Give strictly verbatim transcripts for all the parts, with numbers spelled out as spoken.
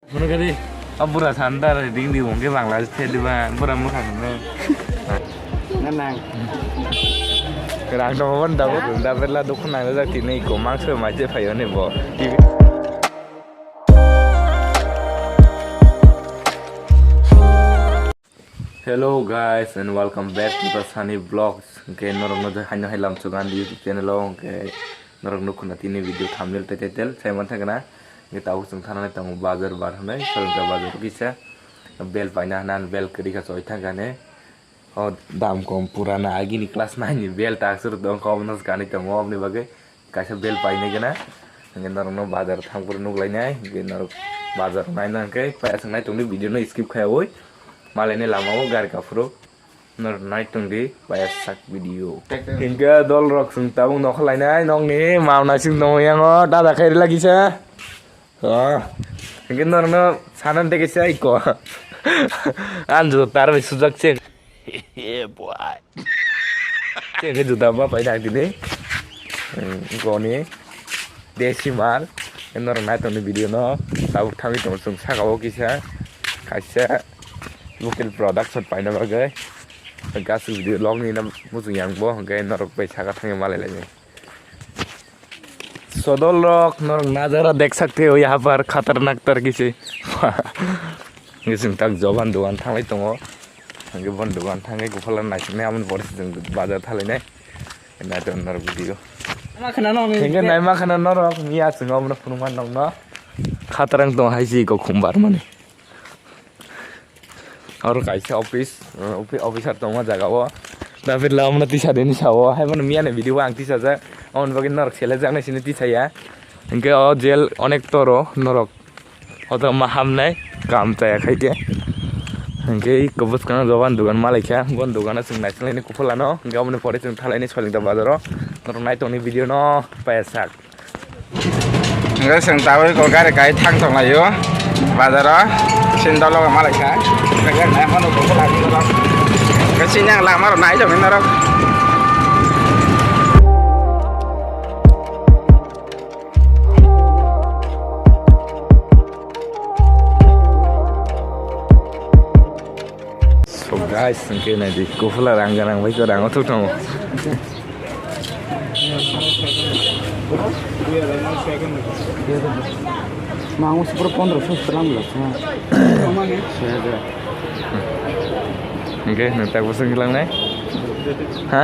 Munu kadi, a bura sandar ding di wongke Bangladesh the diba, bura mukha nang. Nang. Kerang to mon da bo da bela dukhu nang da tini ko mangso mai je phayo ne bo. Hello guys and welcome back to the Sunny Vlogs. Hwnkhe norokno je haino hai lamsogo ani YouTube channel o, hwnkhe norok nukkha na tini video thumbnail tei title sai manthakna. Hwnkhe tabuk chwng thanani tongo bazar bar hwnwi, Solingta bazar o kisa bel paina hwnna bel kwrwi kha choi thangkha ne. O dam kom purana agini class nine ni bel ta aswk tong kha, obono swkani tongo, oboni bagwi kaisa bel painai gana. Hwnkhe norokno bazar thang phuru nuk lainai, hwnkhe norok bazar naina hwnkhe paiya swng nai tongdi, video no skip khaiyaui. Malaini lama o gari kaphuru norok nai tongdi paiya sak video. Hwnkhe dol rok chwng tabuk nokha lainai, nokni mauna chwng tongo yango dada khairi lagisa. Ah, hwnkhe norokno sanan de kisa iko. An juta tar bai sujak se. Yeah, boy. Chengke juta ma pai nang tini. Hmm, goni. Desi mal. Norok nai tongni video no. Tabuk thangwi tongo chwng saka o kisa. Kaisa local production paina bagwi. Gas video log ni na muchung yang bo. Hwnkhe norok bai saka thangwi malai lai. Sodol rok norok nazara dekh sakte ho, yaha par khatarnak tarki se. Ngising tak joban dogan thanglai tongo. Hwnkhe bon dogan thangwi guphala naisingni amoni pore se chwng bazar thalainai. Nai ton norok video. Ma khna nong ni. Hwnkhe nai ma khna norok miya chwng omono phunukma nokno. Khatarang tong hai se iko khumbar mani. Oro kaisa office, uh, offi-, officer tongma jaga o. David la amno tisa deni sao, hai mano miya ni video ang tisa jak. Amoni bagwi norok sele jak nai sini tisa ya. Hwnkhe o jail onek toro norok. Hoto ma hamnai kam chaya khai khe. Hwnkhe iko bwskang joban dogan malaikha, bon dogano chwng naisinglaini kuphulano. Hwnkhe aboni pore chwng thalaini Solingta bazaro. Norok nai tongni video no paiya sak. Hwnkhe chwng tabuk iko gari kai thang tonglaio bazaro, sini dolo malaikha. Hwnkhe nai mano dukhu lagi dolo. Hwnkhe sini ang lama rok nai tongwi norok. So guys, hwnkhe naidi, kuphula rang ganang bai kwrang othok tongo. Mango se pura pondro so selam la sa. Hwnkhe nwng tak bwswk hilang nai? Ha?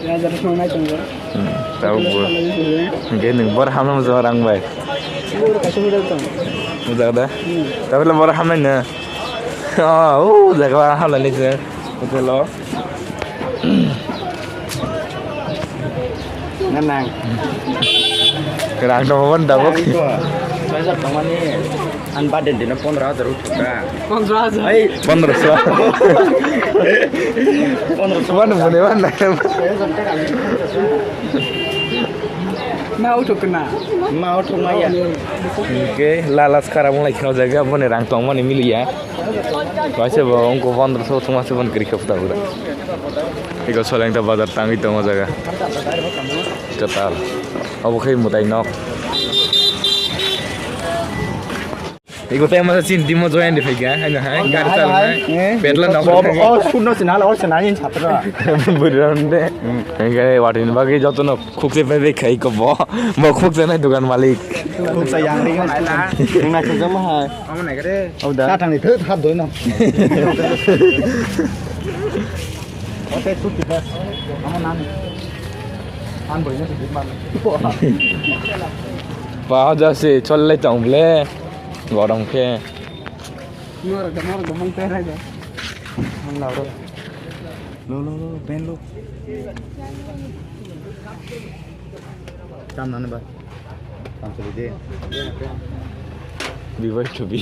Bazar song nai tongo. Hmm, tabuk bo. Hwnkhe nwng bor hamno mojang rang bai. Bor kaisa hotel tong. Mojang da? Hmm. Tabuk le bor hamnai no. Oh, uh, jaga hamnai se. Hotel o. Nang. Rang dong mon dabok. Bazar tongmani. An baden dino pondro hajar uthuk da. Pondro hajar. Ei, pondro so. Pondro so. Mana mone mana. Ma uthuk na. Ma uthuk ma ya. Hwnkhe lalas kara mung lai khna jaga bone rang tong mani miliya. Kaisa bo ungko pondro so thuma se bon kri khap ta bura. Iko Solengta bazar tangwi tongo jaga. Katal. Obo khe mwtai nok. Ego tai masa chin timo join de phaikha, haino hai, gari chalnai. Petla nok. Oh, sunno sin hala, oh, sin ayin chatra. Buri ronde. Engkai watini bagwi jotono khukse pai pai khai ko bo. Bo khukse nai dukan malik. Khukse yang ring na. Ring na khukse ma hai. Amo nai kare. Oh, da. Sa thang ni thut hat doi na. Ote suti ba. Amo nan. An boi na suti man. Ba ja se chol lai tong ble. Gorom khe. Norok da, norok da, mung terai da. Mung lau ro. Lo, lo, lo, lo, pen lo. Tam nani ba. Tam suri de. Bi bai to bi.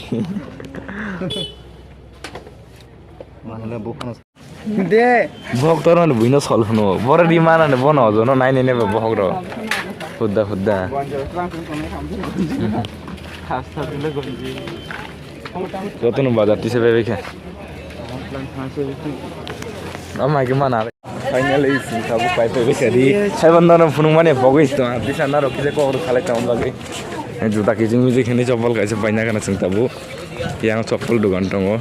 Mahalo bukhano. De. Bok toro ni buino sol hwno. Boro ri mana ni bono ojono nai nai nai ba bohok ro. Hudda hudda. Joto no bazar tisa bai bai kha. Ama ke mana. Finally sing kha bu pai pai bai kha di. Sai ban no phunung mane bogis to. Tisa na ro kise ko ro khalai ta bagwi. Juta kijing mijing hinwi chopol kaisa baina gana chwng tabuk. Yang chopol dogan tongo.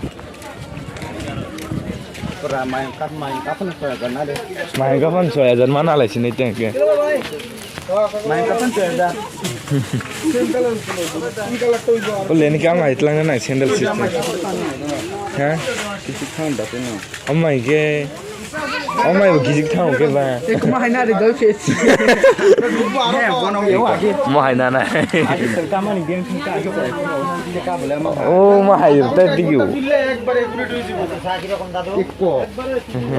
Pura main kap, main kap no soya gana de. Main kap no soya jan mana lai sinai tengke. Main kap no soya jan. Ole ni kam ai tlang na sandal sit. Ha? Kisi khang da no. Amai ke. Amai bo kijik thang ke ba. Kuma hai na de doi phe. He bono yo age. Mo hai na na. Age sir ka mani game thang ka age sir. Ka bole mo. O mo hai ta diu. Ikko.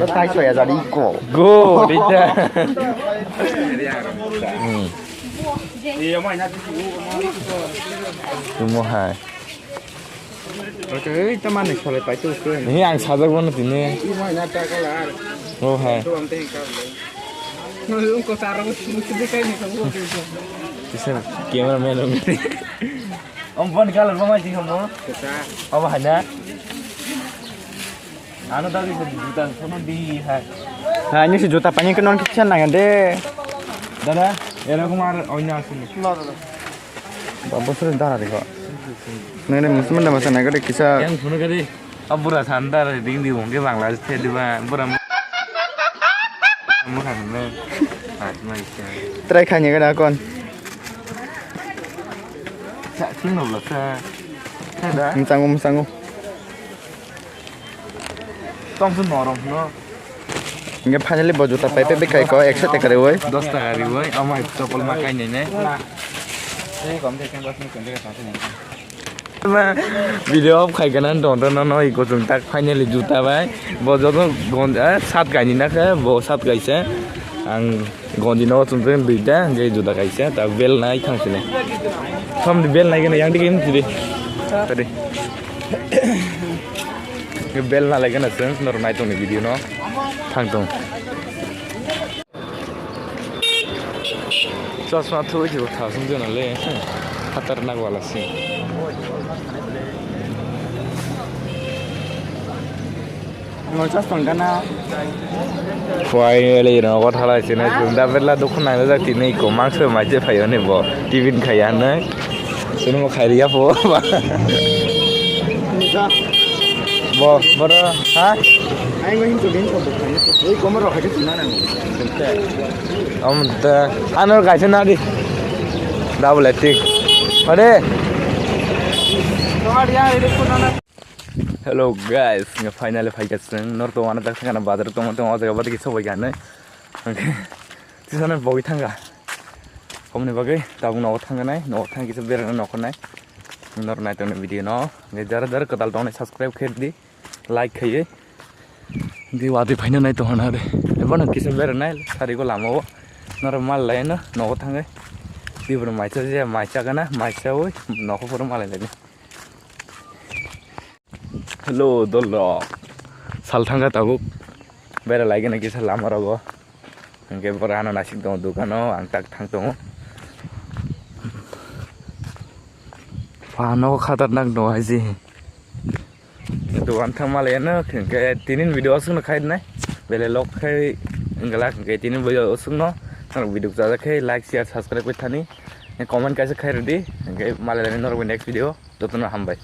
Tai soya jari ikko. Go dita. Hmm. Mo hai. Oke, ei, ta mani salai pai tu ke. Ni ang sajak bono tini. Imo ina ta kala ar. Oh hai. Tu am te ka le. No, ko sara ko tu tu kai ni ko. Kisa camera man. Om bon kala bo mai ti homo. Kisa. Abo hai na. Ano dagi se juta sono di hai. Ha, ini si juta pani ke non kisa nang de. Dada, era kumar oina asli. Ba bosor dara de ko. Nene musman da masa nagade kisa. Yang phone kadi. Abura sandar ding di wong ke Bangladesh the diba. Bura. Mukha ne. Hat mai kya. Try khani gada kon. Sa sino lo sa. Sa da. Msango msango. Tong su norom no. Hingke finally bo juta pai pe bai kai ko ekso taka riwoi. Dos taka riwoi, ama chopol ma kai nene. Video off khai kana don don no iko chung tak finally juta bai. Bo joto gon, eh, sat kai ni na khe, bo sat kai se. Ang Gonji no chum chum duita, hingke juda kaisa, ta bel nai thang sini. Som di bel nai gana yang dik im sidi. Tadi. Bel na lai gana seng, nor nai tong ni video no. Thang tong. Chosma thui jibo thasung jona le. Khatarnak wala sing. Finally, nogo thalai sinai chwng da berla dukhu nang jak tini iko mangso mai je phaio ni bo tiffin khai anai. Chwng bo khai riya pho. Bo, boro, ha? Om da, ano kaisa na di. Double tik. Ade. Hello guys, nga finally phaikha chwng norok tongo ano tak thangna bazar tongo tongo o jaga bade kisa bai ganai. Hwnkhe tisana bogwi thangkha. Omoni bagwi tabuk nogo thangkha nai, nogo thang kisa berana nokho nai. Norok nai tongni video no. Hwnkhe jara jara kwtal tongnai subscribe khe di, like khaiwi. Hwnkhe watwi phaina nai tongna de. Ebono kisa beranai sarigo lamao. Norok mal laino nogo thangwi. Tibro maisa je maisa gana, maisa oi nokho phuru malai laini. Hello, dolo. Sal thangkha tabuk. Bera laigana kisa lama rogo. Hwnkhe bora ano nasik tongo dukano, ang tak thang tongo. Pha nogo khatarnak tongo haji. Dukan thang malai ano, hwnkhe tinin video aswkno khai nai. Bele lok khai wngla, hwnkhe tinin video aswkno. Norok video chajak khe like, share, subscribe khai thani. Comment kaisa khai rwdi, hwnkhe malai norok next video. Jotono hambai.